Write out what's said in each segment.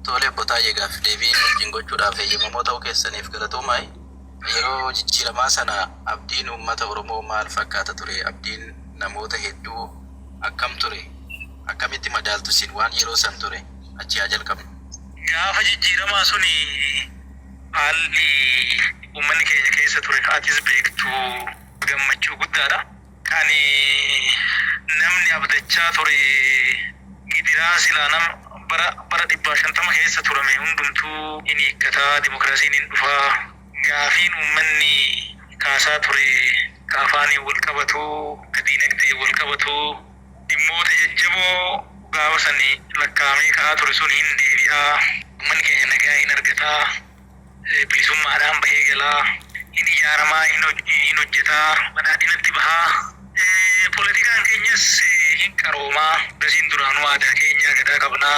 Tole Obbo Taayyee gaaffiif deebii nu wajjin gochuudhaaf eeyyamamoo ta'uu keessaniif galatoomaa. Yeroo jijjiiramaa sana abdiin uummata Oromoo maal fakkaata ture? Abdiin namoota hedduu akkam ture? Akkamitti madaaltu isin waan yeroo san ture? Achii haa jalqabnu. Gaafa jijjiiramaa suni haalli uummanni keenya keessa ture ka atis beektu gammachuu guddaadha. Kan namni abdachaa ture gidiraa silaa nama bara bara 150 keessa turame hundumtuu hin hiikkata, dimokiraasiin hin dhufa, gaafiin uummanni kaasaa ture ka afaaniin wal qabatu, ka diinagdeen wal qabatu, dhimmoota jajjaboo gaafa san lakkaa'amee ka'aa ture sun hin deebi'a, uummanni keenya nagaa hin argata. Bilisummaadhaan bahee gala, hin ijaarama, hin hojjeta, badhaadhinatti baha. Politikaan keenyas hin qarooma. Gasiin duraanuu aadaa keenya Gadaa qabna.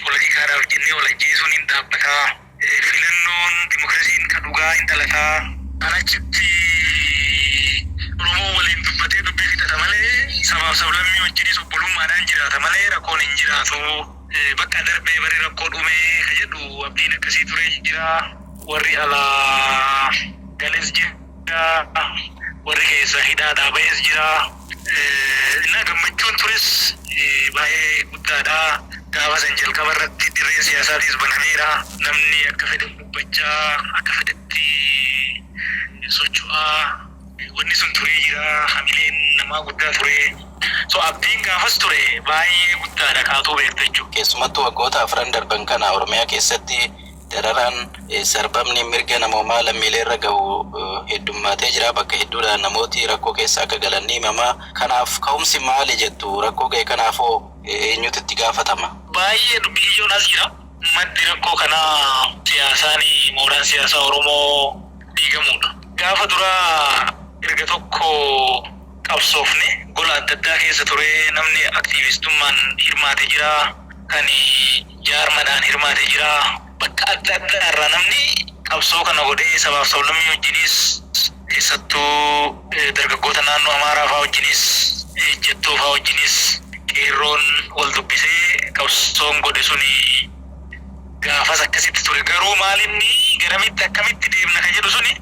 Politikaadhaaf jennee wal ajjeesuun hin dhaabbata. Filannoon dimokirasiin ka dhugaa hin dhalata. Kan achitti Oromoon waliin dubbatee dubbii fixata malee sabaaf sablammii wajjinis obbolummaadhaan jiraata malee rakkoon hin jiraatu. Bakka darbee barri rakkoo dhume ka jedhu abdiin akkasii ture jira. Warri alaa gales jira. Warri keessaa hidhaadhaa bahes jira. Innaa gammachuun tures baay'ee guddaadha. Gaafa san jalqaba irratti dirreen siyaasaatis banameera. Namni akka fedhe dubbachaa, akka fedhetti socho'aa. Wanni sun turee jira. Hamileen namaa guddaa ture. So abdiin gaafas ture baay'ee guddaadha kaatuu beekta jechuudha. Keessumattuu waggoota afran darban kana Oromiyaa keessatti dararaan, sarbamni mirga namoomaa lammiileerra gahu heddummaatee jira. Bakka hedduudhaa namooti rakkoo keessa akka galan ni himama. Kanaaf ka'umsi maali jettu? Rakkoo gahe kanaafoo eenyutu itti gaafatama? Baay'ee dubbii ijoon as jira. Maddi rakkoo kanaa siyaasaan mooraan siyaasaa Oromoo diigamuudha. Gaafa duraa erga tokko qabsoofne gola adda addaa keessa ture namni aktiivistummaan hirmaate jira, kan jaarmadhaan hirmaate jira. Bakka adda addaa irraa namni qabsoo kana godhee sabaaf sablammii wajjinis keessattuu dargaggoota naannoo Amaaraa faa wajjinis ejjettoo faa wajjinis qeerroon wal dubbisee qabsoon godhe suni gaafas akkasitti ture. Garuu maalinni garamitti akkamitti deemna kan jedhu suni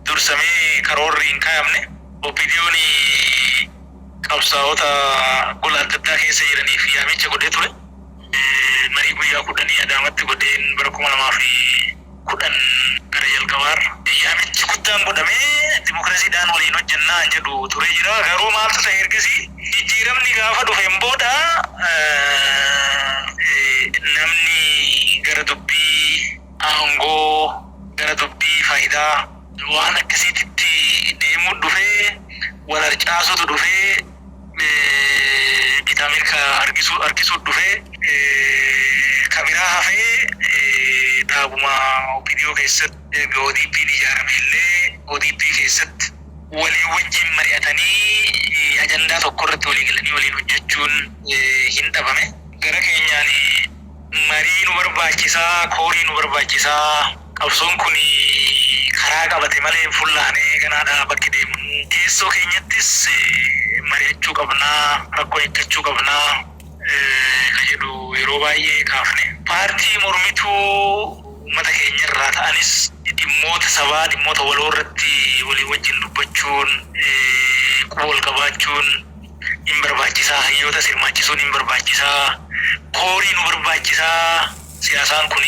dursamee karoorri hin kaayamne. OPDOn qabsaa'ota gola adda addaa keessa jiraniif yaamicha godhee ture. Marii guyyaa kudhanii Adaamatti godheen bara 2010 gara jalqabaarra. Yaamichi guddaan godhamee dimokirasiidhaan waliin hojjennaa kan jedhu turee jira. Garuu maaltu ta'e ergasii jijjiiramni gaafa dhufeen booda namni gara dubbii aangoo, gara dubbii faayidaa waan akkasiititti deemuu dhufee, wal harcaasuutu dhufee, bitaa mirga harkisuu dhufee, ka biraa hafee dhaabuma OPDO keessatti erga ODPn ijaarame illee ODP keessatti walii wajjin mari'atanii ajandaa tokko irratti walii galanii waliin hojjechuun hin dhabame. Gara keenyaan marii nu barbaachisaa, koorii nu barbaachisaa, qabsoon kun karaa qabate malee hin fullaane ganaadha bakki deemu. Keessoo keenyattis mari'achuu qabnaa, rakkoo hiikkachuu qabnaa ka jedhu yeroo baay'ee kaafne. Paartii mormituu uummata keenya irraa ta'anis dhimmoota sabaa, dhimmoota waloo irratti walii wajjin dubbachuun, quba wal qabaachuun hin barbaachisaa, hayyootas hirmaachisuun hin barbaachisaa, koorii nu barbaachisaa. Siyaasaan kun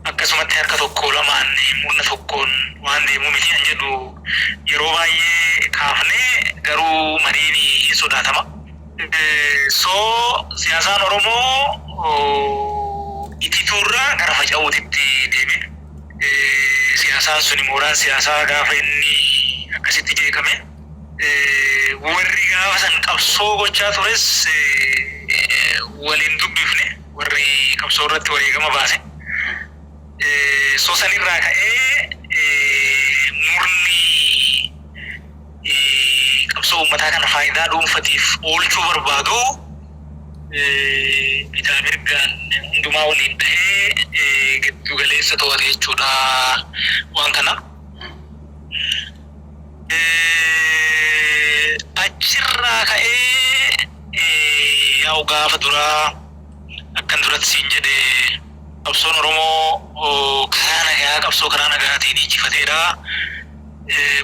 akkasumatti harka tokko lamaan murna tokkoon waan deemuu miti kan jedhu yeroo baay'ee kaafne garuu mariin hin sodaatama. So siyaasaan Oromoo itituurraa gara faca'uutitti deeme. Siyaasaan suni mooraan siyaasaa gaafa inni akkasitti jeeqame warri gaafa san qabsoo gochaa tures wal hin dubbifne warri qabsoo irratti wareegama baase. So sanirraa ka'ee murni qabsoo uummataa kana faayidaa dhuunfatiif oolchuu barbaadu bitaa mirgaan hundumaa waliin dhahee giddu galeessa to'ate jechuudha waan kana. Achirraa ka'ee yaa'u gaafa duraa akka Akkan duratti siin jedhe, qabsoon Oromoo karaa nagaa, qabsoo karaa nagaatiin injifateedha.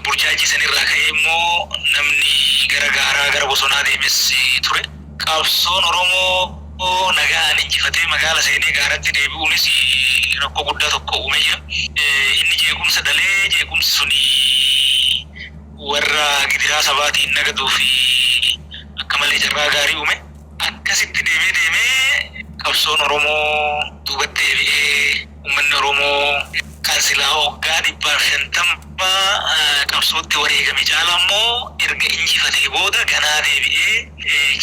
Burjaajii sanirraa ka'ee immoo namni gara gaaraa, gara bosonaa deemes ture. Qabsoon Oromoo nagaan injifatee magaala seenee gaaratti deebi'uunis rakkoo guddaa tokko uumee jira. Inni jeequmsa dhalee, jeequmsi suni warra gidiraa sabaatiin nagaduu fi akka malee carraa gaarii uume. Akkasitti deemee deemee qabsoon Oromoo duubatti deebi'ee, uummanni Oromoo kan silaa waggaa 150 qabsootti wareegame caalaa immoo erga injifatee booda ganaa deebi'ee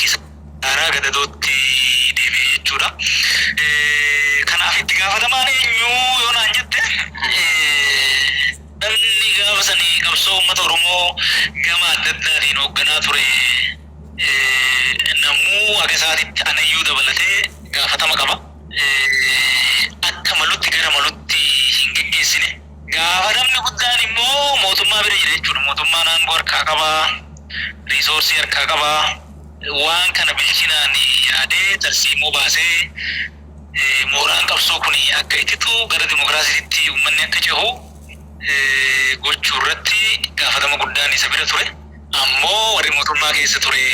kisaaraa gadadootti deebi'e jechuudha. Kanaaf itti gaafatamaan eenyu yoo naan jette, namni gaafa sanii qabsoo uummata Oromoo gama adda addaatiin hoogganaa ture namuu haga isaatitti, anayyuu dabalatee, gaafatama qaba. Akka malutti gara malutti hin geggeessine. Gaafatamni guddaan immoo mootummaa bira jira jechuudha. Mootummaan aangoo harkaa qabaa, resource harkaa qabaa. Waan kana bilchinaan yaadee, tarsiimoo baasee, mooraan qabsoo kun akka ititu, gara dimokiraasiitti uummanni akka cehu gochuu irratti gaafatama guddaan isa bira ture. Ammoo warri mootummaa keessa ture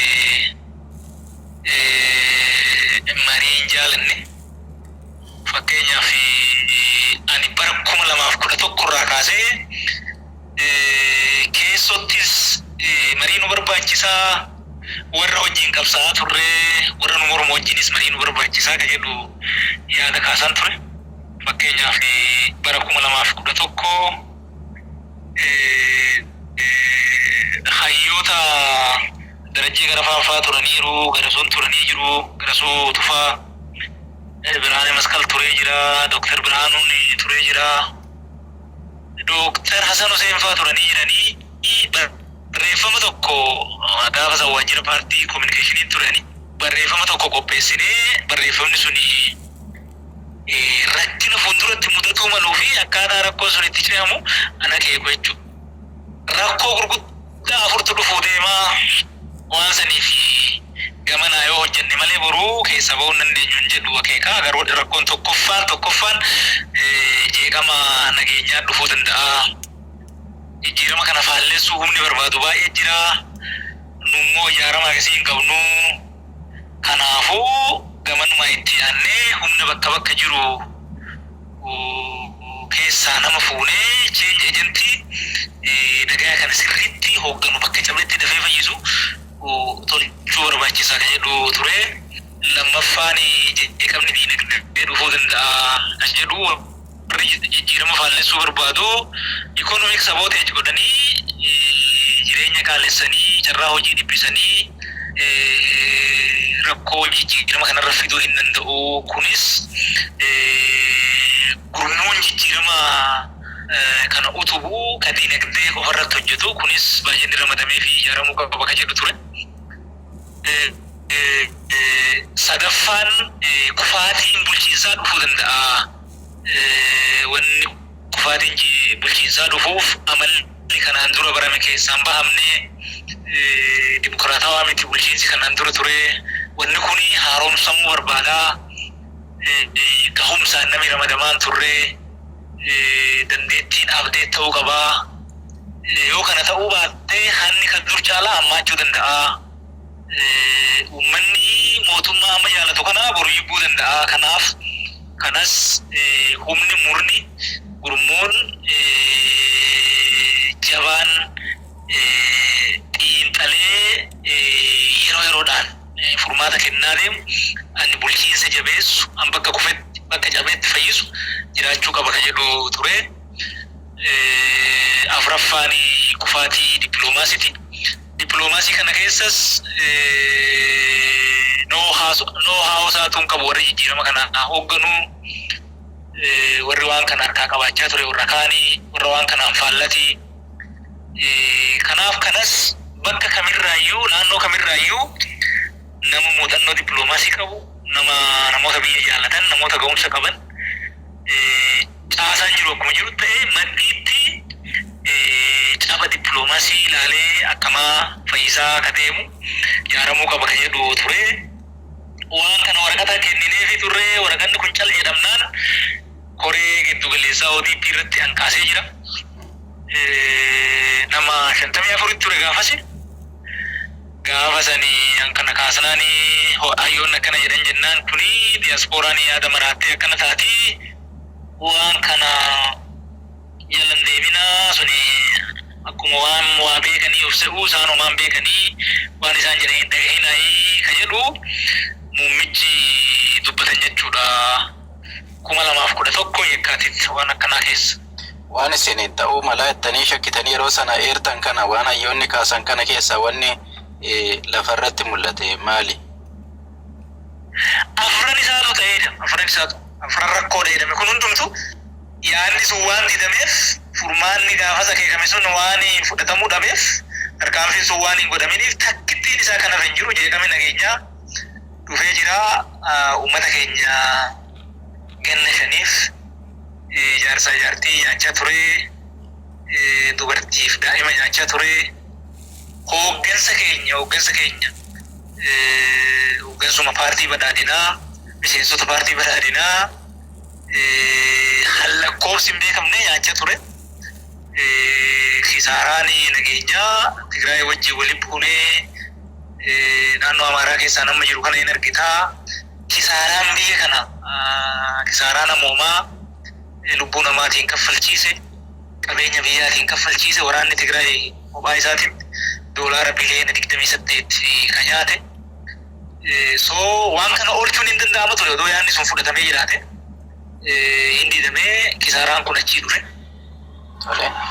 marii hin jaalanne. Fakkeenyaaf, ani bara 2011 irraa kaasee keessottis marii nu barbaachisaa, warra wajjin qabsaa'aa turre, warra nu mormu wajjinis marii nu barbaachisaa ka jedhu yaada kaasaan ture. Fakkeenyaaf, bara 2011 hayyoota Darajjee Garafaanfaa turaniiru, Garasuun turanii jiru, Garasuu Tufaa, Birhaane Masqal turee jira, Dooktar Birhaanuun turee jira, Dooktar Hasan Huseen faa turanii jiranii. Barreeffama tokko gaafa san waajjira paartii communication turani, barreeffama tokko qopheessinee, barreeffamni suni rakkina fuulduratti mudatuu maluu fi akkaataa rakkoon sun itti ce'amu ana keeku jechuudha. Rakkoo gurguddaa afurtu dhufuu deemaa, waan saniif gamanaa yoo hojjenne malee boruu keessaa bahuu hin dandeenyu hin jedhu akeekaa. Garuu rakkoon tokkoffaan jeeqama nageenyaa dhufuu danda'a. Jijjiirama kana faallessuu humni barbaadu baay'ee jira. Nu immoo ijaarama akkasii hin qabnu. Kanaafuu gamanuma itti yaadnee humna bakka bakka jiru keessaa nama fuunee change agent nagaa kana sirriitti hoogganu, bakka cabetti dafee fayyisu tolchuu barbaachisaa kan jedhu ture. Lammaffaan, jeeqamni diinagdee dhufuu danda'a kan jedhu, warri jijjiirama faallessuu barbaadu economic sabotage godhanii, jireenya qaalessanii, carraa hojii dhiphisanii rakkoo jijjiirama kanarra fiduu hin danda'u. Kunis gurmuun jijjiirama kana utubuu ka diinagdee qofarratti hojjetu kunis baay'een ramadamee fi ijaaramuu qaba ka jedhu ture. Sadaffaan, kufaatiin bulchiinsaa dhufuu danda'a. Wanni kufaatiin bulchiinsaa dhufuuf amalli kanaan dura barame keessaan bahamne, dimokiraatawaa miti bulchiinsi kanaan dura ture. Wanni kuni haaromsamuu barbaada. Gahumsaan namni ramadamaan turre, dandeettiin abdeet ta'uu qabaa. Yoo kana ta'uu baatte, hanni kan dur caalaa hammaachuu danda'a. Uummanni mootummaa amma jaalatu kana boru jibbuu danda'a. Kanaaf kanas humni murni gurmuun jabaan xiinxalee yeroo yeroodhaan furmaata kennaa deemu, ani bulchiinsa jabeessu, an bakka kufetti, bakka cabeetti fayyisu jiraachuu qaba ka jedhu ture. Afuraffaan kufaatii dippiloomaasiiti. Dippiloomaasii kana keessas know-how isaatu hin qabu warri jijjiirama kana hoogganuu, warri waan kana harkaa qabaachaa ture warra kaanii, warra waan kanaan faallati. Kanaaf kanas bakka kamirraayyuu, naannoo kamirraayyuu nama muuxannoo dippiloomaasii qabu, nama namoota biyya jaallatan, namoota ga'umsa qaban, caasaan jiru akkuma jiru ta'e, maddiitti caba dippiloomaasii ilaalee akkamaa fayyisaa akka deemu ijaaramuu qaba kan jedhu ture. Waan kana waraqata kennineefi turre, waraqanni kun cal jedhamnaan koree giddu galeessaa ODP irratti hanqaasee jira. Nama 54tti ture gaafasi. Gaafa sanii hankana kaasnaani hayyoonni akkana jedhan jennaan, kuni diyaaspooraan yaada maraattee akkana taati, waan kana jalan deebinaa, suni akkuma waan waa beekanii of se'uu, isaan homaan beekanii, waan isaan jedhan hin dhagahinaayi ka jedhu muummichi dubbatan jechuudha. 2011 Yekkaatit waan akkanaa keessa. Waan isin ta'uu malaa jettanii shakkitanii yeroo sana eertan kana, waan hayyoonni kaasan kana keessaa wanni lafarratti mul'ate maali? Afran isaatu ta'eedha. Afran isaatu. Afran rakkoodha jedhame kun hundumtu yaadni sun waan didameef, furmaanni gaafas akeekame sun waan fudhatamuu dhabeef, tarkaanfiin sun waan hin godhaminiif, takkittiin isaa kan hafe hin jiru. Jeeqame nageenyaa dhufee jira. Uummata keenya ganna 5f jaarsaa jaartii nyaachaa ture, dubartiif daa'ima nyaachaa ture, hooggansa keenya, hooggansuma paartii badhaadhinaa, miseensota paartii badhaadhinaa lakkoofsi hin beekamne nyaachaa ture. Kisaaraan nageenyaa Tigraay wajjin waliin buunee naannoo Amaaraa keessaa nama jiru kana hin argitaa. Kisaaraan biyya kana, kisaaraa namoomaa lubbuu namaatiin kaffalchiise, qabeenya biyyaatiin kaffalchiise, waraanni Tigraay kophaa isaatiin doolaara biliyoona 28 kan nyaate. So waan kana oolchuun hin danda'ama ture odoo yaadni sun fudhatamee jiraate. Hin didamee, kisaaraan kun achii dhufe.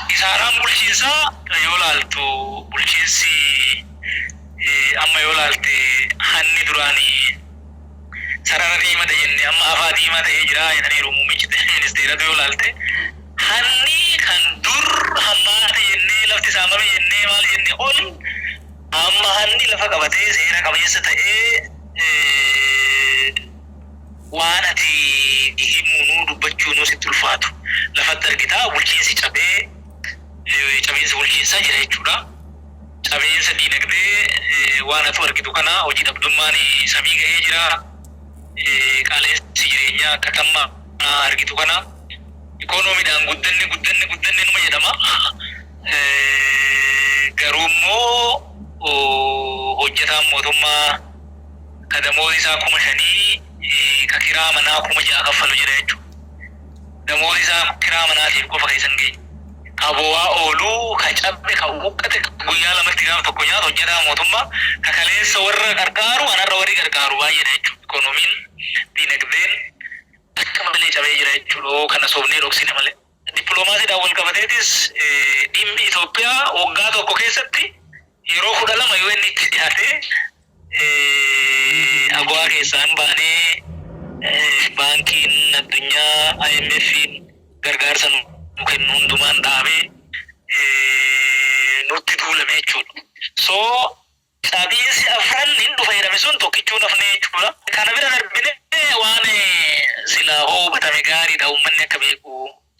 Kisaaraan bulchiinsaa yoo laaltu, bulchiinsi amma yoo laalte, hanni duraanii sarara diimaa jenne amma afaa diimaa ta'ee jira jedhaniiru muummichi ministeeratu. Yoo laalte, hanni kan dur hammaate jennee, lafti saamame jennee, maal jenne ol, amma hanni lafa qabatee seera qabeessa ta'ee waan ati himuunuu dubbachuunuu sitti ulfaatu lafatti argitaa. Bulchiinsi cabee, cabiinsi bulchiinsaa jira jechuudha. Cabiinsa diinagdee waan atu argitu kana, hojii dhabdummaan samii ga'ee jira. Qaala'insi jireenyaa akka tamma argitu kana, ikoonomiidhaan guddanne, guddanne, guddanne numa jedhama. Garuu immoo hojjetaan mootummaa ka damoozii isaa 5,000 ka kiraa manaa 6,000 kaffalu jira jechuudha. Damoozii isaa kiraa manaatiif qofa keessa hin geenye. Ka bo'aa ooluu, ka cabe, ka huqqate, guyyaa lamatti gaaf tokko nyaatu hojjetaa mootummaa ka kaleessa warra qarqaaru anarra warri qarqaaru baay'eedha jechuudha. Ikoonomiin, diinagdeen akka malee cabee jira jechuudha. Kana sobnee dhoksine malee. Dippiloomaasiidhaan wal qabateetis dhimmi Itoophiyaa waggaa tokko keessatti yeroo 12 UN itti dhiyaatee, AGOA keessaa hin baanee, baankiin addunyaa IMF gargaarsa nu kennu hundumaan dhaabee nutti tuulame jechuudha. So cabiinsi afran hin dhufa jedhame sun tokkichuu nafne jechuudha. Kana bira darbine waan silaa hubatame gaariidha, uummanni akka beeku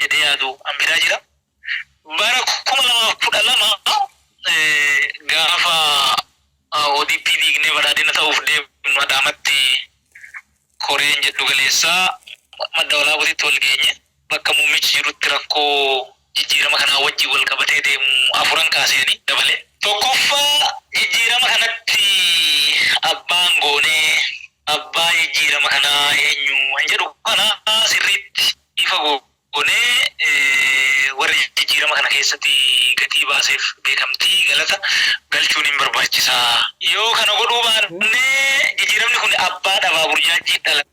jedhee yaadu hambiraa jira. Bara 2012 gaafa ODP diignee badhaadhina ta'uuf deemnu, Adaamatti koreen jedhu galeessaa Madda Walaabuutitti wal geenye, bakka muummichi jirutti rakkoo jijjiirama kanaa wajjin wal qabatee deemu afuran kaasanii dabale. Tokkoffaa, jijjiirama kanatti abbaan goonee, abbaa jijjiirama kanaa eenyu kan jedhu kana sirriitti ifa goonee warri jijjiirama kana keessatti gatii baaseef beekamtii galata galchuun hin barbaachisaa. Yoo kana godhuu baannee jijjiiramni kun abbaa dhabaa burjaajii dhala.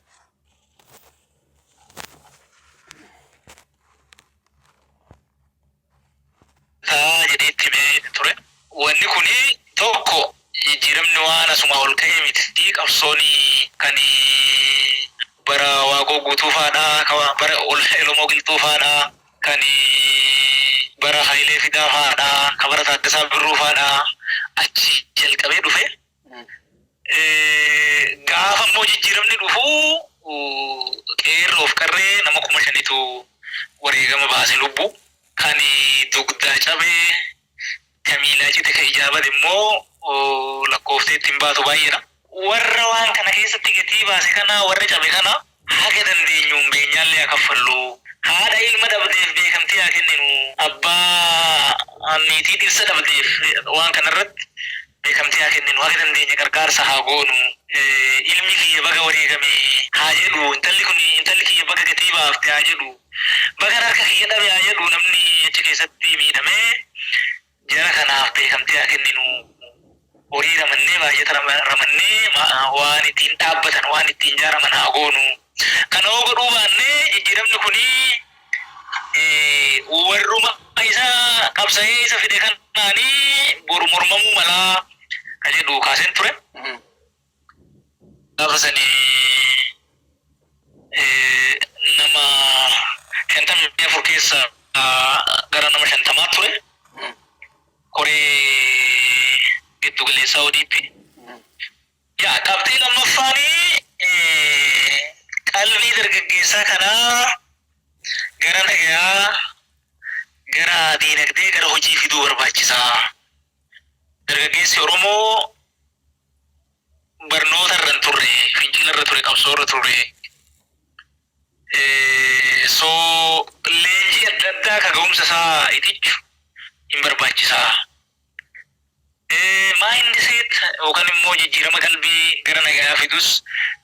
Jedhee itti himee ture. Wanni kuni tokko, jijjiiramni waan asuma ol ka'ee miti. Qabsoon kan bara Waaqoo Guutuu faadhaa, kan bara Elemoo Qilxuu faadhaa, kan bara Hayilee Fidaa faadhaa, kan bara Taaddasaa Birruu faadhaa achi jalqabee dhufe. Gaafa immoo jijjiiramni dhufu qeerroof qarree nama 5,000tu wareegama baase lubbuu. Kan dugdaa cabee, kan miilaa cite, kan ijaa bade immoo lakkooftee ittiin baatu baay'eedha. Warra waan kana keessatti gatii baase kana, warra cabe kana haga dandeenyuun beenyaallee haa kaffallu. Haadha ilma dhabdeef beekamtii haa kenninu. Abbaa niitii dhirsa dhabdeef waan kanarratti beekamtii haa kenninu. Haga dandeenye qarqaarsa haa goonu. Ilmi kiyya baga wareegame haa jedhu. Intalli kun, intalli kiyya baga gatii baafte haa jedhu. Baga harka kiyya dhabe haa jedhu namni achi keessatti miidhamee. Jara kanaaf beekamtii haa kenninu. Horii ramannee, baajata ramannee, waan ittiin dhaabbatan, waan ittiin ijaaraman haa goonu. Kana hoo godhuu baannee, jijjiiramni kuni warruma isa qabsa'ee isa fide kanaanii boru mormamuu malaa ka jedhu kaaseen ture. Gaafa sanii nama 54 keessa gara nama 50 ture. Koree giddu galeessaa ODP. Yaa, qabxii lammaffaanii qalbii dargaggeessaa kanaa gara nagayaa, gara diinagdee, gara hojii fiduu barbaachisaa. Dargaggeessi Oromoo barnoota irra hin turre, fincila irra ture, qabsoo irra ture. So leenjii adda addaa ka ga'umsa isaa itichu hin barbaachisaa. Mindset yookaan immoo jijjiirama qalbii gara nagayaa fidus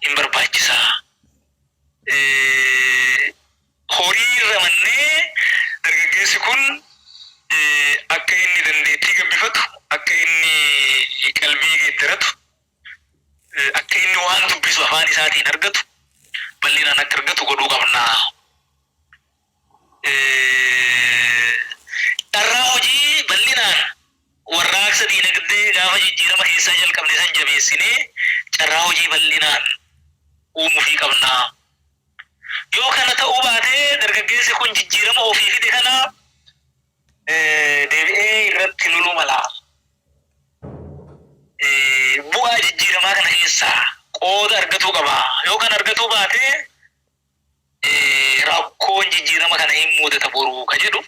hin barbaachisaa. Horii ramannee dargaggeessi kun akka inni dandeettii gabbifatu, akka inni qalbii geeddaratu, akka inni waan dubbisu afaan isaatiin argatu, bal'inaan akka argatu godhuu qabna. Carraa hojii bal'inaan warraaqsa diinagdee gaafa jijjiirama keessaa jalqabne san jabeessinee carraa hojii bal'inaan uumuufii qabna. Yoo kana ta'uu baate, dargaggeessi kun jijjiirama ofii fide kana deebi'ee irratti loluu mala. Bu'aa jijjiiramaa kana keessaa qooda argatuu qaba. Yoo kana argatuu baate, rakkoon jijjiirama kana hin mudata boruu ka jedhu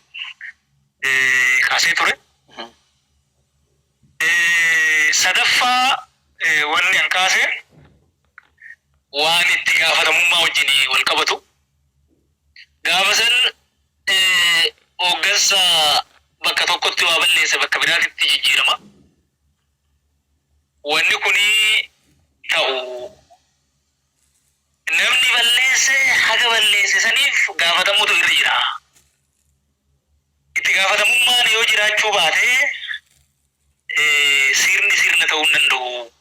kaasee ture. Sadaffaa, wanni an kaase waan itti gaafatamummaa wajjin wal qabatu. Gaafa san hooggansa bakka tokkotti waa balleesse bakka biraatitti jijjiirama. Wanni kuni ta'u, namni balleesse haga balleesse saniif gaafatamuutu irra jira. Itti gaafatamummaan yoo jiraachuu baate, sirni sirna ta'uu hin danda'u.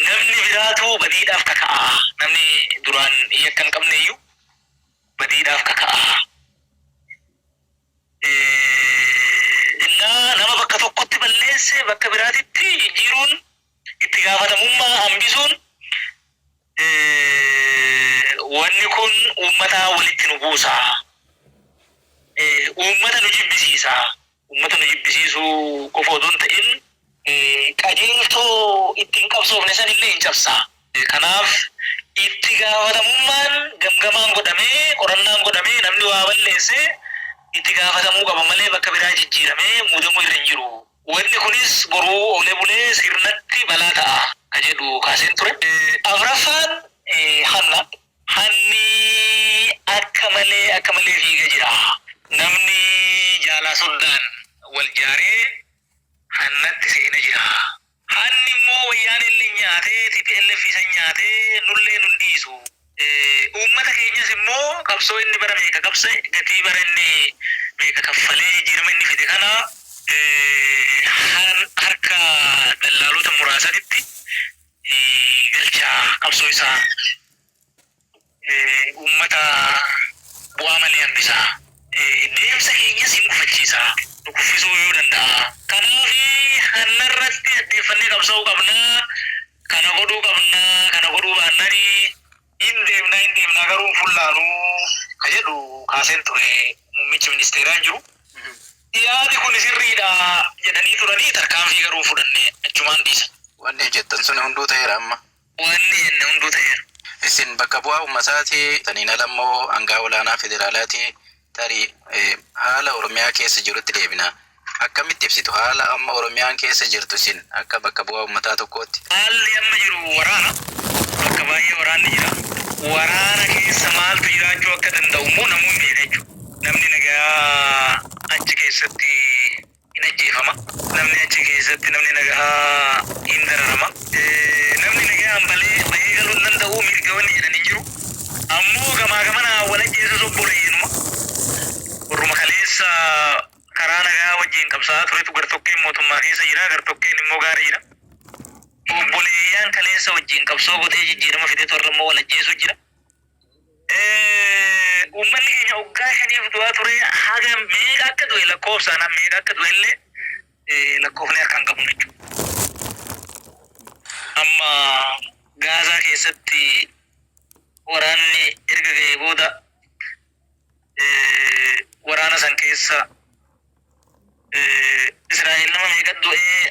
Namni biraatu badiidhaaf kaka'a. Namni duraan yakka hin qabne iyyuu badiidhaaf kaka'a. Innaa nama bakka tokkotti balleesse bakka biraatitti jijjiiruun, itti gaafatamummaa hambisuun, wanni kun uummata walitti nu buusa. Uummata nu jibbisiisa. Uummata nu jibbisiisuu qofa odoo hin ta'in, qajeeltoo ittiin qabsoofne sanillee hin cabsa. Kanaaf itti gaafatamummaan gamgamaan godhamee, qorannaan godhamee, namni waa balleesse itti gaafatamuu qaba malee bakka biraa jijjiiramee muudamuu irra hin jiru. Wanni kunis boruu oolee bulee sirnatti balaa ta'a ka jedhu kaaseen ture. Afraffaan hanna. Hanni akka malee akka malee fiiga jira. Namni jaalaa soddaan wal jaaree hannatti seena jira. Hanni immoo Wayyaanee illee nyaatee, TPLF isa nyaatee, nullee nun dhiisu. Uummata keenyas immoo qabsoo inni bara meeqa qabse, gatii bara inni meeqa kaffalee jijjiirama inni fide kana harka dallaalota muraasatitti galchaa, qabsoo isaa uummata bu'aa malee hambisaa. Deemsa keenyas hin gufachiisa. Nu kuffisuu yoo danda'a. Kanaaf hanna irratti xiyyeeffannee qabsa'uu qabna. Kana godhuu qabna. Kana godhuu baannani hin deemnaa, hin deemnaa, garuu hin fullaanuu ka jedhu kaaseen ture, muummichi ministeeraa hin jiru. Yaadi kun sirriidha jedhanii turanii, tarkaanfii garuu hin fudhanne, achumaan dhiisa. Wanni jettan sun hunduu ta'eera amma. Wanni jenne hunduu ta'eera. Isin bakka bu'aa uummataati. Saniin ala immoo hangaa olaanaa federaalaati. Tarii haala Oromiyaa keessa jirutti deebina. Akkamitti ibsitu haala amma Oromiyaan keessa jirtu isin akka bakka bu'aa uummataa tokkootti? Haalli amma jiru waraana. Bakka baay'ee waraanni jira. Waraana keessa maaltu jiraachuu akka danda'u immoo namuu hin beeka jechuudha. Namni nagaa achi keessatti hin ajjeefama. Namni achi keessatti namni nagaa hin dararama. Namni nagaan balee bahee galuu hin danda'u, mirga wanni jedhan hin jiru. Ammoo gamaa gamanaa wal ajjeesus obboleeyyanuma. Warruma kaleessa karaa nagaa wajjin qabsaa'aa turetu gartokkeen mootummaa keessa jira, gartokkeen immoo gaara jira. Obboleeyyaan kaleessa wajjin qabsoo godhee jijjiirama fidetu har'a immoo wal ajjeesuu jira. Uummanni keenya waggaa 5f du'aa ture, haga meeqa akka du'e lakkoofsaan meeqa akka du'e illee lakkoofni harka hin qabnu jechuudha. Amma Gaazaa keessatti waraanni erga ga'ee booda waraana san keessa Israa'el nama meeqa du'ee,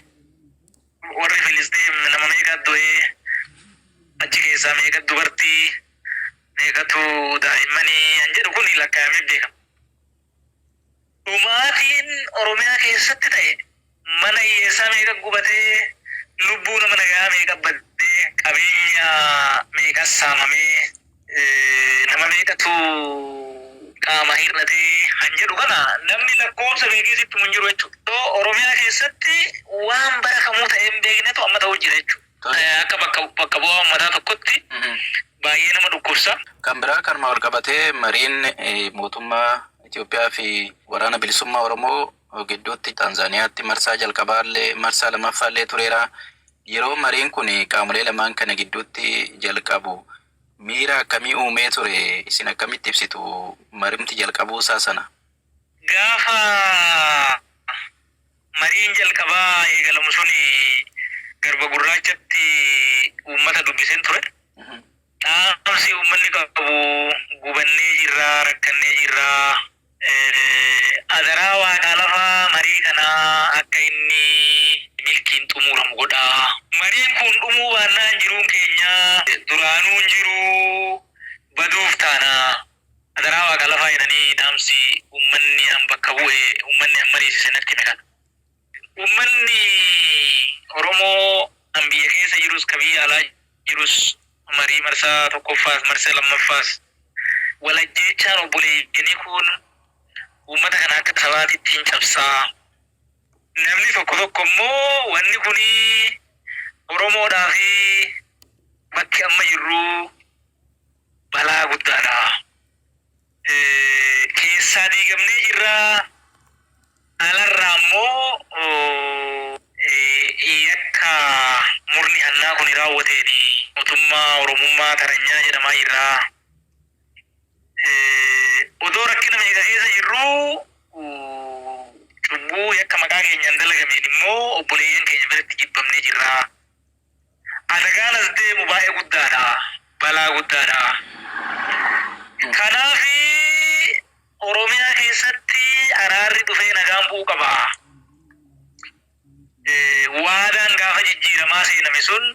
warri Filisxeem nama meeqa du'ee, achi keessaa meeqa dubartii, meeqatu daa'immanii kan jedhu kun lakkaa'amee beekama. Dhumaatiin Oromiyaa keessatti ta'e, mana hiyyeessaa meeqa gubatee, lubbuu nama nagaa meeqa baddee, qabeenya meeqa saamamee, nama meeqatu qaama hir'atee kan jedhu kana namni lakkoofsa beekee sitti himu hin jiru jechuudha. Oromiyaa keessatti waan bara kamuu ta'ee hin beeknetu amma ta'uu jira jechuudha. Akka bakka bu'aa uummataa tokkotti baay'ee nama dhukkubsa. Kan biraa kanuma wal qabatee mariin mootummaa Itoophiyaa fi Waraana Bilisummaa Oromoo gidduutti Taanzaaniyaatti marsaa jalqabaallee marsaa lamaffaallee tureera. Yeroo mariin kun qaamolee lamaan kana gidduutti jalqabu miira akkamii uumee ture, isin akkamitti ibsitu marimti jalqabuusaa sana? Gaafa mariin jalqabaa eegalamu suni Garba Gurraachatti uummata dubbiseen ture. Dhaamsi uummanni qabu, gubannee jirra, rakkannee jirra. Adaraa waaqaa lafaa marii kanaa akka inni milkiin xumuramu godhaa. Mariin kun dhumuu baannaan jiruun keenya duraanuu hin jiru, baduuf taana. Adaraa waaqa lafaa jedhanii dhaamsi uummanni an bakka bu'e, uummanni an mariisise natti hime kana. Uummanni Oromoo an biyya keessa jirus ka biyya alaa jirus marii marsaa tokkoffaas marsaa lammaffaas wal ajjeechaan obboleeyyanii kun uummata kana akka sabaatitti hin cabsaa. Namni tokko tokko immoo wanni kuni Oromoodhaa fi bakki amma jirru balaa guddaadha. Keessaa diigamnee jirra. Alarraa immoo yakka murni hannaa kuni raawwateen mootummaa Oromummaa taranyaa jedhamaa jirra. Odoo rakkina meeqa keessa jirruu cubbuu yakka maqaa keenyaan dalagameen immoo obboleeyyan keenya biratti jibbamnee jirra. Adagaan as deemu baay'ee guddaadha. Balaa guddaadha. Kanaaf Oromiyaa keessatti araarri dhufee nagaan bu'uu qaba. Waadaan gaafa jijjiiramaa seename sun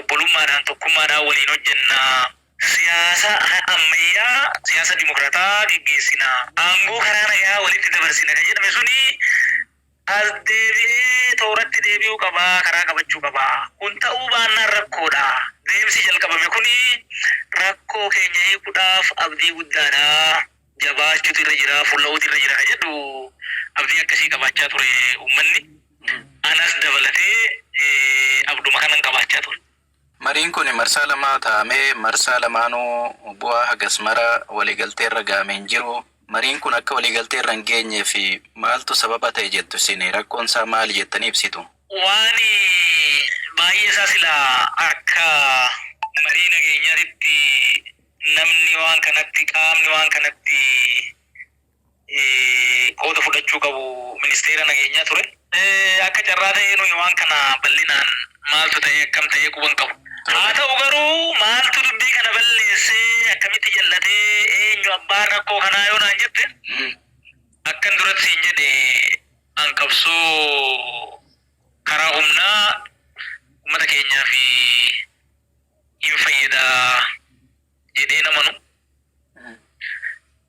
obbolummaadhaan, tokkummaadhaan waliin hojjenna. Siyaasa ammayyaa, siyaasa dimokiraataa geggeessina. Aangoo karaa nagaa walitti dabarsina kan jedhame suni as deebi'ee tooratti deebi'uu qaba, karaa qabachuu qaba. Kun ta'uu baannaan rakkoodha. Deemsi jalqabame kuni rakkoo keenya hiikuudhaaf abdii guddaadha. Jabaachuutu irra jira, fulla'uutu irra jira kan jedhu abdii akkasii qabaachaa ture uummanni. Anas dabalatee abduma kanan qabaachaa ture. Mariin kun marsaa lama taa'amee marsaa lamaanuu bu'aa hagas mara waliigaltee irra ga'ame hin jiru. Mariin kun akka waliigaltee irra hin geenyeef maaltu sababa ta'e jettu isin? Rakkoon isaa maali jettanii ibsitu? Waan baay'ee isaa silaa akka marii nageenyaatitti namni waan kanatti, qaamni waan kanatti qooda fudhachuu qabu ministeera nageenyaa ture. Akka carraa ta'ee nuyi waan kana bal'inaan maaltu ta'ee, akkam ta'ee quba hin qabu. Haa ta'u garuu maaltu dubbii kana balleessee, akkamitti jal'atee, eenyu abbaan rakkoo kanaa yoo naan jette, akkan duratti siin jedhe an qabsoo karaa humnaa uummata keenyaaf hin fayyada jedhee namanu.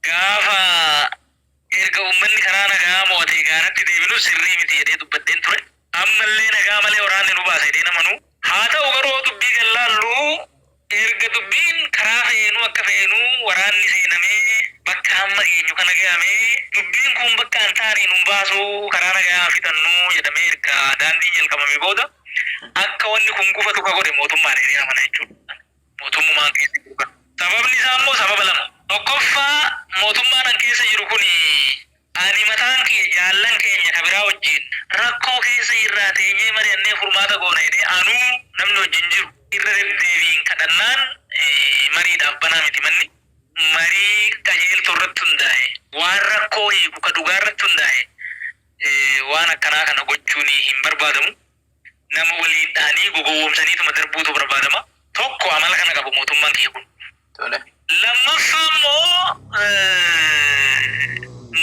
Gaafa erga Waraanni seenamee bakka hamma geenyu kana gahamee, dubbiin kun bakka hin taane nun baasuu, karaa nagayaa fixannuu jedhamee erga daandiin jalqabame booda akka wanni kun gufatu ka godhe mootummaan hiriyaa mana jechuudha. Mootummaan keessa jiru kana. Sababni isaa immoo sababa lama. Tokkoffaa, mootummaan an keessa jiru kun ani mataan kiyya jaallan keenya ka biraa wajjin rakkoo keessa irraa teenyee mari'annee furmaata goona jedhee anuu namni wajjin jiru irra deddeebiin kadhannaan mariidhaaf banaa miti manni. Marii qajeeltoo irratti hundaa'e, waan rakkoo hiiku ka dhugaa irratti hundaa'e, waan akkanaa kana gochuun hin barbaadamu. Nama waliin dhahanii gogowwoomsaniituma darbuutu barbaadama. Tokko amala kana qabu mootummaan kiyya kun. Lammaffaa immoo,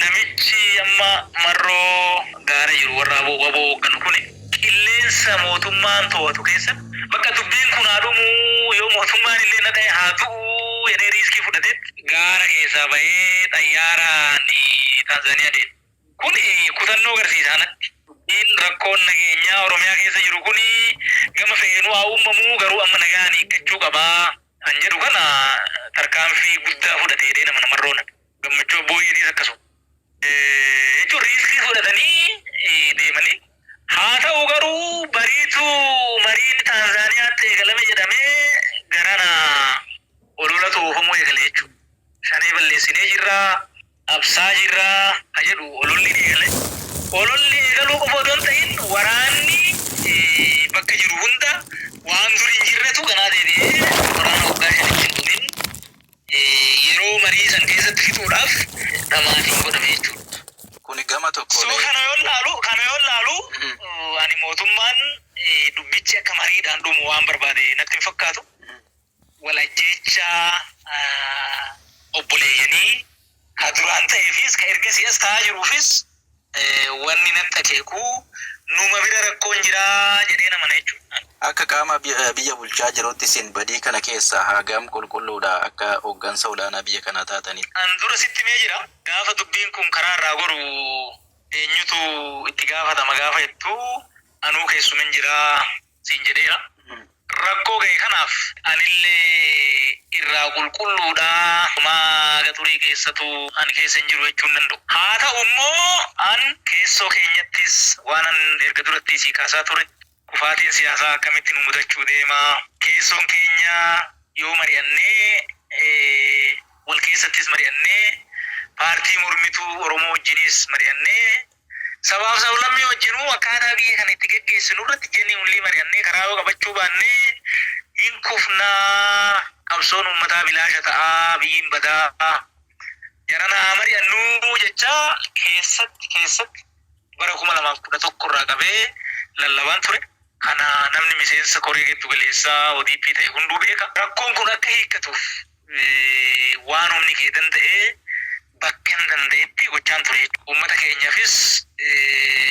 namichi amma Marroo gaara jiru, warra aboo waboo hoogganu kun, qilleensa mootummaan to'atu keessa bakka dubbiin kun haa dhumuu, yoo mootummaan illee na dhahe haa du'uu jedhee risk fudhatee gaara keessaa bahee xayyaaraan Taanzaaniyaa deeme. Kun kutannoo agarsiisa anatti. Dubbiin rakkoon nageenyaa Oromiyaa keessa jiru kun gama feenuu haa uumamuu, garuu amma nagaan hiikkachuu qabaa kan jedhu kana tarkaanfii guddaa fudhatee jedhee nama Namarroon. Gammachuu Abbooyyeetiis akkasuma. Jechuun risk fudhatanii deemanii. Haa ta'u garuu, bariitu mariin Taanzaaniyaatti eegalame jedhamee garana ololatu oofamuu eegale jechuudha. Shanee balleessinee jirraa, absaa jirraa ka jedhu ololli ni eegale. Ololli eegaluu qofa odoo hin ta'in, waraanni bakka jiru hunda waan dur hin jirretu ganaa deebi'ee waraana waggaa 5tti hin dhumin yeroo marii san keessatti fixuudhaaf dhamaatiin godhame jechuudha. Kuni gama So tokkoon. kana yoo laalu, ani mootummaan dubbichi akka mariidhaan dhumu waan barbaade natti hin fakkaatu. Wal ajjeechaa obboleeyyanii ka duraan ta'eefis, ka ergasii as ta'aa jiruufis, wanni natti akeeku numa bira rakkoon jiraa jedhee namana jechuudha. Akka qaama biyya bulchaa jirutti isin badii kana keessa hagam qulqulluudha, akka hooggansa olaanaa biyya kanaa taatanitti? An dura sitti mee jira, gaafa dubbiin kun karaa irraa goru eenyutu itti gaafatama gaafa jettu, anuu keessumin jiraa siin jedheera. Rakkoo ga'e kanaaf anillee irraa qulqulluudha. Maa xurii keessatu ani keessa hin jiru jechuun danda'u. Haa ta'u immoo, an keessoo keenyattis waan an erga duratti sii kaasaa ture, kufaatiin siyaasaa akkamitti nu mudachuu deema, keessoon keenya yoo mari'annee, wal keessattis mari'annee, paartii mormituu Oromoo wajjinis mari'annee, sabaaf sablammii wajjinuu akkaataa biyya kana itti geggeessinu irratti genuinely mari'annee karaa yoo qabachuu baannee, hin kufnaa, qabsoon uummataa bilaasha ta'aa, biyyiin badaa, jarana haa mari'annuu jecha keessatti keessatti bara 2011 irraa qabee lallabaan ture. Kana namni miseensa koree giddu galeessaa ODP ta'e hunduu beeka. Rakkoon kun akka hiikkatuuf waan humni kee danda'ee bakka hin danda'etti gochaan ture. Uummata keenyaafis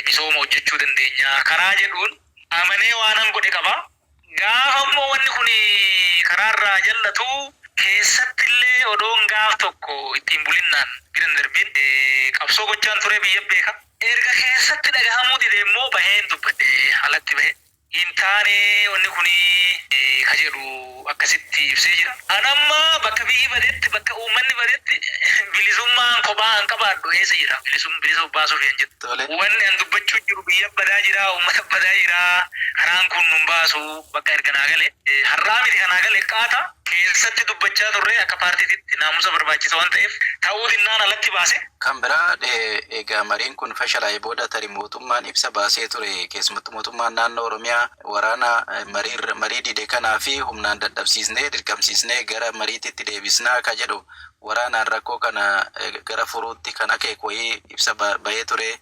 misooma hojjechuu dandeenya karaa jedhuun amanee waanan godhe qaba. Gaafa immoo wanni kun karaarraa jallatu keessattillee odoon gaaf tokko ittiin bulinnaan bira hin darbin qabsoo gochaan ture, biyya beeka. Erga keessatti dhagahamuu dide immoo baheen dubbadhe, alatti bahe. Hin taane wanni kun ka jedhu akkasitti ibsee jira. An amma bakka biyyi badetti, bakka uummanni badetti, bilisummaan kophaa an qabaadhu eessa jira? Bilisa of baasuuf hin jedhu. Wanni an dubbachuu jiru biyya badaa jira, uummata badaa jira, karaan kun nun baasu bakka erga naa gale. Har'aa miti kanaa gale, qaata keessatti dubbachaa turre, akka paartiititti naamusa barbaachisa waan ta'eef ta'uu dinnaan alatti baase. Kan biraa, egaa mariin kun fashalaa'ee booda tarii mootummaan ibsa baasee ture, keessumattuu mootummaan naannoo Oromiyaa waraana marii dide kanaa fi humnaan dadhabsiisnee dirqamsiisnee gara mariititti deebisnaa ka jedhu, waraanaan rakkoo kana gara furuutti kan akeeku wayii ibsa bahee ture.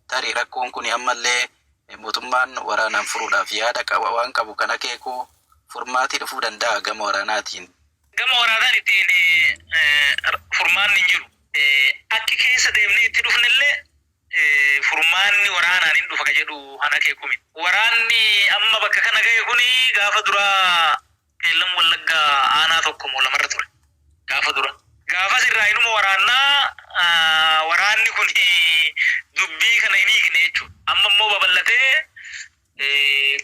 Tarii rakkoon kun ammallee mootummaan waraanaan furuudhaaf yaada qaba waan qabu kan akeeku furmaatii dhufuu danda'a gama waraanaatiin? Gama waraanaan ittiin furmaanni hin jiru. Akki keessa deemnee itti dhufnellee furmaanni waraanaan hin dhufa ka jedhu han akeeku miti. Waraanni amma bakka kana ga'e kuni gaafa duraa Qeellam Wallaggaa aanaa tokko moo lamarra ture. Gaafa dura. Gaafas irraa inuma waraannaa, waraanni kun dubbii kana hin hiikne jechuudha. Amma immoo babal'atee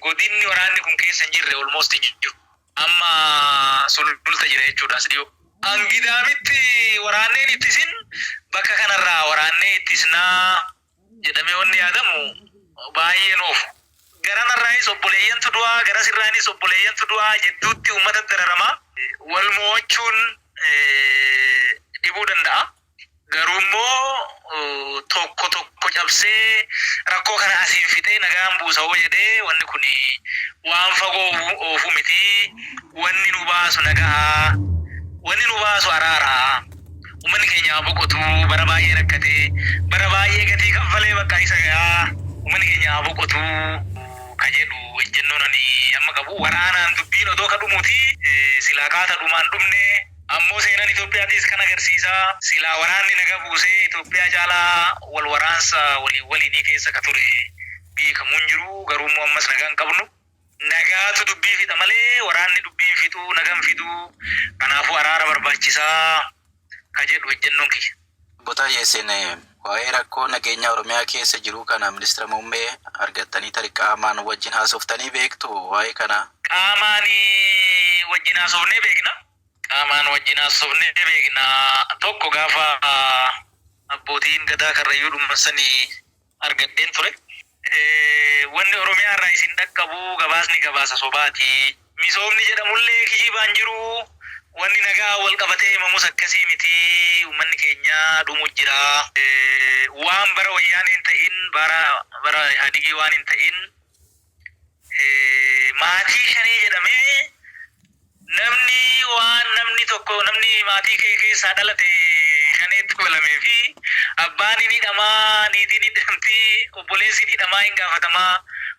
godinni waraanni kun keessa hin jirre almost hin jiru. Amma Sululta jira jechuudha as dhiyoo. An Gidaamitti waraanneen ittisin, bakka kanarraa waraannee ittisnaa jedhamee wanni yaadamu baay'een oofu. Garanarraayis obboleeyyantu du'aa, garasirraanis obboleeyyantu du'aa, jedduutti uummata dararamaa wal mo'achuun dhibuu danda'a. Garuu immoo tokko tokko cabsee rakkoo kana asiin fixee nagaan buusa hoo jedhee, wanni kun waan fagoo oofu miti. Wanni nu baasu nagaa, wanni nu baasu araaraa. Uummanni keenya haa boqotu, bara baay'ee rakkatee, bara baay'ee gatii kaffalee bakka isa gahaa, uummanni keenya haa boqotu ka jedhu ejjennoon ani amma qabu. Waraanaan dubbiin odoo ka dhumuuti silaa qaata dhumaan dhumne. Ammoo seenaan Itoophiyaatis kan agarsiisa, silaa waraanni naga buusee Itoophiyaa caalaa wal waraansa waliin waliinii keessa ka ture biyyi kamuu hin jiru. Garuu immoo ammas nagaa hin qabnu. Nagaatu dubbii fixa malee waraanni dubbii hin fixu, naga hin fidu. Kanaafuu araara barbaachisaa ka jedhu ejjennoon kiyya. Obbo Taayyee, isin waa'ee rakkoo nageenya Oromiyaa keessa jiru kana ministeera muummee argattanii tarii qaamaan wajjin haasoftanii beektu waa'ee kana? Qaamaan wajjin haasofnee beekna. Qaamaan wajjin haasofnee beekna. Tokko gaafa abbootiin gadaa Karrayyuu dhuman sanii argadheen ture. Wanni Oromiyaa irraa isin dhaqqabu gabaasni gabaasa sobaati. Misoomni jedhamullee kijibaan jiru. Wanni nagaa wal qabatee himamus akkasii miti. Uummanni keenya dhumu jira. Waan bara Wayyaanee hin ta'in, bara Ihaadigii waan hin ta'in, maatii shanii jedhamee namni waan namni tokko, namni maatii kee keessaa dhalate shaneetti dabalamee fi abbaan hin hidhamaa, niitiin hidhamti, obboleessi hin hidhamaa, hin gaafatamaa.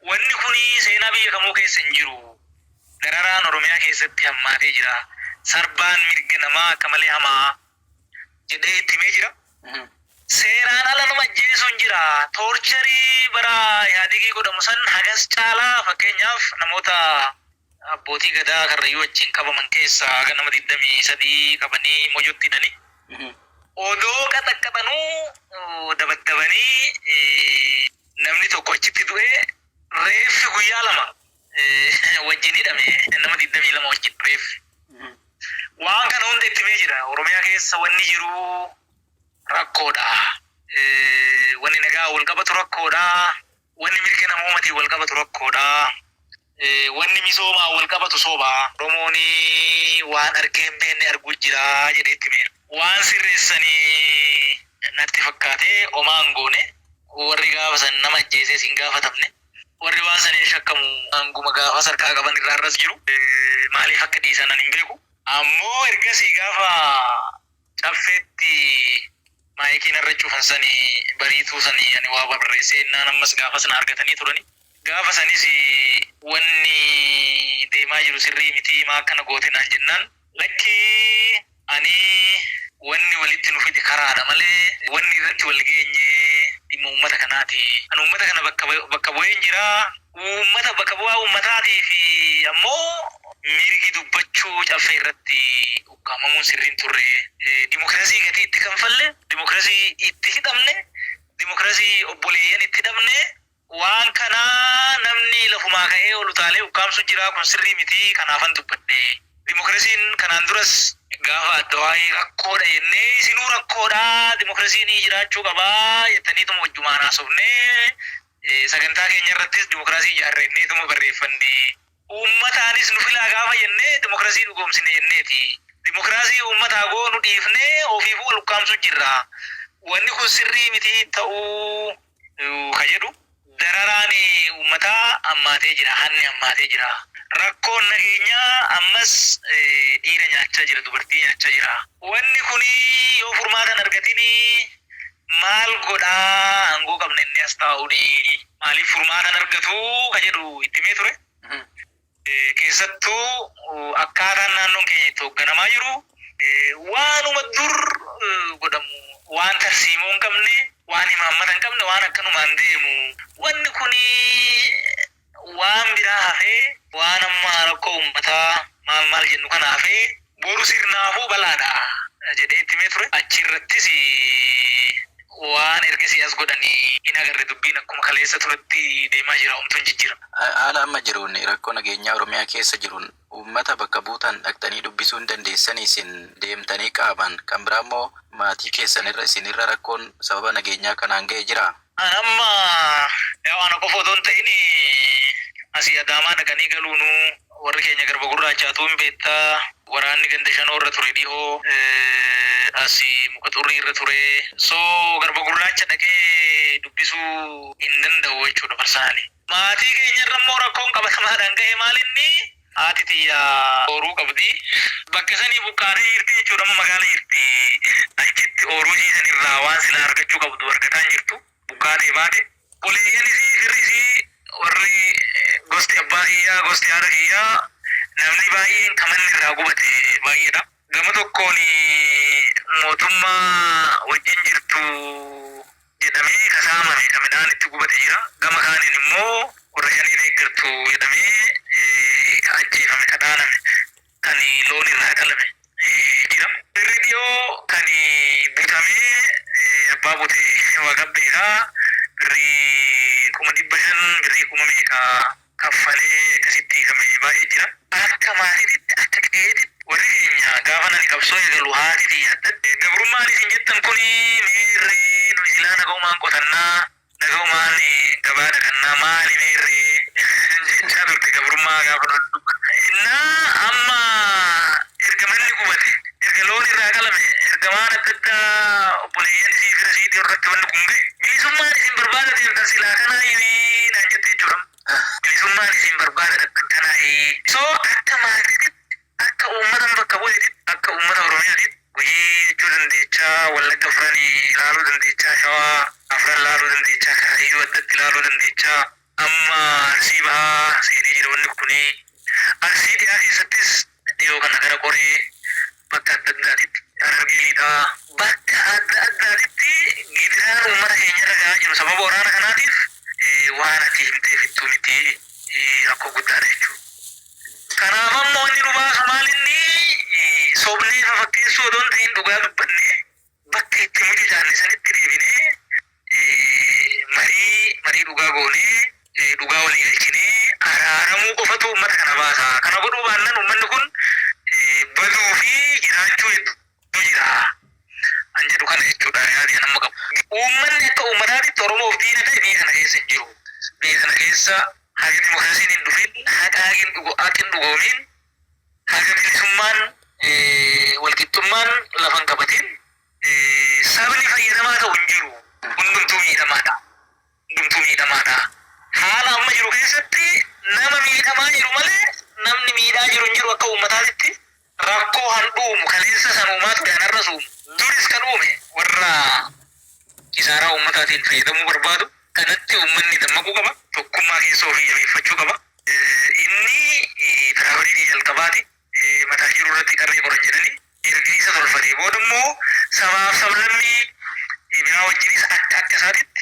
Wanni kuni seenaa biyya kamuu keessa hin jiru. Dararaan Oromiyaa keessatti hammaatee jira. Sarbaan mirga namaa akka malee hamaa jedhee itti himee jira. Seeraan ala nama ajjeesuun jira. Torture bara Ihaadigii godhamu san hagas caalaa, fakkeenyaaf namoota abbootii gadaa Karrayyuu wajjin qabaman keessaa haga nama 23 qabanii Mojotti hidhanii. Odoo qaxaqqaxanuu dabaddabanii namni tokko achitti du'ee, reeffi guyyaa 2 wajjin hidhame, nama 22 wajjin reeffi. Waan kana hunda itti himee jira. Oromiyaa keessa wanni jiru rakkoodha. Wanni nagaa wal qabatu rakkoodha. Wanni mirga namoomatiin wal qabatu rakkoodha. Wanni misoomaan wal qabatu soba. Oromoon waan argee hin beekne arguu jira jedhee itti himeera. Waan sirreessanii natti fakkaatee homaa hin goone. Warri gaafa san nama ajjeesees hin gaafatamne. Warri waan saniin shakkamu hanguma gaafa sarkaa qaban irraa irras jiru. Maaliif akka dhiisan ani hin beeku. Ammoo ergasii gaafa Caffeetti maayikiin irra cufan sanii, bariituu sanii, ani waa barreessee innaan ammas gaafas na argatanii turani. Gaafa sanis wanni deemaa jiru sirrii miti, maa akkana goote naan jennaan, lakkii, ani wanni walitti nu fide karaadha malee wanni irratti wal geenye dhimma uummata kanaati. Ani uummata kana bakka bu'een jira. Uummata bakka bu'aa uummataatii fi ammoo mirgi dubbachuu Caffee irratti ukkaamamuun sirriin turre. Dimokiraasii gatii itti kanfalle, dimokiraasii itti hidhamne, dimokiraasii obboleeyyan itti dhabne, waan kanaa namni lafumaa ka'ee ol utaalee ukkaamsu jira, kun sirrii miti, kanaafan dubbadhe. Dimokiraasiin kanaan duras gaafa adda waa'ee rakkoodha jennee, isinuu rakkoodha, dimokiraasiin jiraachuu qabaa jettaniituma wajjumaan haasofnee, sagantaa keenya irrattis dimokiraasii ijaarrenneetuma barreeffanne. Uummataanis nu filaa gaafa jennee dimokiraasii dhugoomsine jenneeti. Dimokiraasii uummataa goonu dhiifnee ofiifuu wal ukkaamsu jirra. Wanni kun sirrii miti ta'uu ka jedhu. Dararaan uummataa hammaatee jira. Hanni hammaatee jira. Rakkoon nageenyaa ammas dhiira nyaachaa jira, dubartii nyaachaa jira. Wanni kun yoo furmaata hin argatin maal godhaa aangoo qabna inni as taa'uuni, maaliif furmaata hin argatu ka jedhu itti himee ture. Keessattuu akkaataan naannoon keenya itti hoogganamaa jiru waanuma dur godhamu, waan tarsiimoo hin qabne, waan imaammata hin qabne, waan akkanumaan deemu. Wanni kuni waan biraa hafee, waan amma rakkoo uummataa maal maal jennu kana hafee, boru sirnaafuu balaadha jedhee itti himee ture. Achirrattis Waan ergasii as godhanii hin agarre dubbiin akkuma kaleessa turetti deemaa jira homtuu hin jijjiiramne. Haala amma jiruun rakkoo nageenyaa Oromiyaa keessa jiruun uummata bakka buutan dhaqxanii dubbisuu hin dandeessanii isin deemtanii qaamaan kan biraa immoo maatii keessanirra isinirra rakkoon sababa nageenyaa kanaan ga'e jiraa? An amma yaa'u ana qofa otoo hin ta'in asii Adaamaa dhaqanii galuunuu warri keenya Garba Gurraachaatuu hin beektaa waraanni ganda shanoo irra ture dhihoo asi muka xurrii irra ture so Garba Gurraacha dhaqee dubbisuu hin danda'u jechuudha personally. Maatii keenya irra immoo rakkoon qabatamaadhaan gahe maal inni haati tiyya ooruu qabdi bakka sanii buqqaatee jirti jechuudha amma magaala jirti achitti ooruu isii sanirraa waan silaa argachuu qabdu argataa hin jirtu buqqaatee baate. Obboleeyyan isii firri isii warri gosti abbaa kiyyaa gosti haadha kiyyaa namni baay'een ka manni irraa gubate baay'eedha. Gama tokkoon mootummaa wajjin jirtu jedhamee ka saamame ka midhaan itti gubate jira. Gama kaaniin immoo warra shanee deeggartu jedhamee ka ajjeefame ka dhaaname kan loon irraa qalame jira. Firri dhiyoo kan butamee abbaa bute waaqa beeka birrii 500,000 birrii kuma meeqa kaffalee akkasitti hiikame baay'ee jira. Akka maatiitti akka qe'eetitti warri keenya gaafa nani qabsoo eegalu haati tiyya addatti gabrummaan isin jettan kuni meerree nuyi silaa nagaumaan qotannaa nagaumaan gabaa dhaqannaa maali meerree jechaa turte gabrummaa gaafa nuti dubbannu. Innaa amma erga manni gubate erga loon irraa qalame erga waan adda addaa obboleeyyan isii fira isii dhiyoo irratti wanni kun ga'e bilisummaan isin barbaada deemtan silaa kanaayi naan jette jechuudha. Bilisummaan isin barbaada dhaqxan kanaayi. So akka maatiitti akka uummata bakka bu'eetitti akka uummata Oromiyaatitti Gujii jechuu dandeechaa, Wallagga afran ilaaluu dandeechaa, Shawaa afran laaluu dandeechaa, Karrayyuu addatti ilaaluu dandeechaa. Amma Arsii Bahaa seenee jira wanni kuni. Arsii Dhihaa keessattis dhiyoo kana gara Qoree bakka adda addaatitti, Harargee Lixaa bakka adda addaatitti gidiraan uummata keenyarra gahaa jiru sababa waraana kanaatiif waan ati himtee fixxuu miti rakkoo guddaadha jechuudha. Kanaaf amma wanni nu baasu maal inni sobnee fafakkeessuu odoo hin ta'in dhugaa dubbannee bakka itti mucucaanne sanitti deebinee marii marii dhugaa goonee dhugaa walii galchinee araaramuu qofatu uummata kana baasa. Kana godhuu baannaan uummanni kun baduu fi jiraachuu hedduu jira. An jedhu kana jechuudha yaadi an amma qabu. Uummanni akka uummataatitti Oromoof diina ta'e biyya kana keessa hin jiru. Biyya kana keessa haga dimokiraasiin hin dhufin, haqa haqi hin dhugo haqi hin dhugoomin, haga bilisummaan walqixxummaan lafa hin qabatin sabni fayyadamaa ta'u hin jiru. Hundumtuu miidhamaadha. Hundumtuu miidhamaadha. Haala amma jiru keessatti nama miidhamaa jiru malee namni miidhaa jiru hin jiru akka uummataatitti rakkoo han dhuumu kaleessa san uumaa ture han har'as uumu. Duris kan uume warra kisaaraa uummataatiin fayyadamuu barbaadu. Kanatti uummanni dammaquu qaba. Tokkummaa keessoo ofii jabeeffachuu qaba. Inni priority jalqabaati. Mataa jiru irratti qarree qoran jedhanii erga isa tolfatee booda immoo sabaaf sablammii biraa wajjinis akka akka isaatitti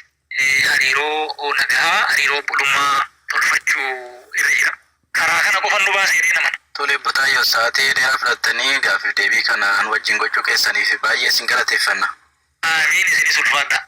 hariiroo nagahaa, hariiroo obbolummaa tolfachuu irra jira. Karaa kana qofan nu baasa jedheen amana. Tole Obbo Taayyoo sa'aatii dheeraa fudhattanii gaaffiif deebii kana nu wajjin gochuu keessaniif baay'ee isin galateeffanna. Aamiin isinis ulfaadhaa.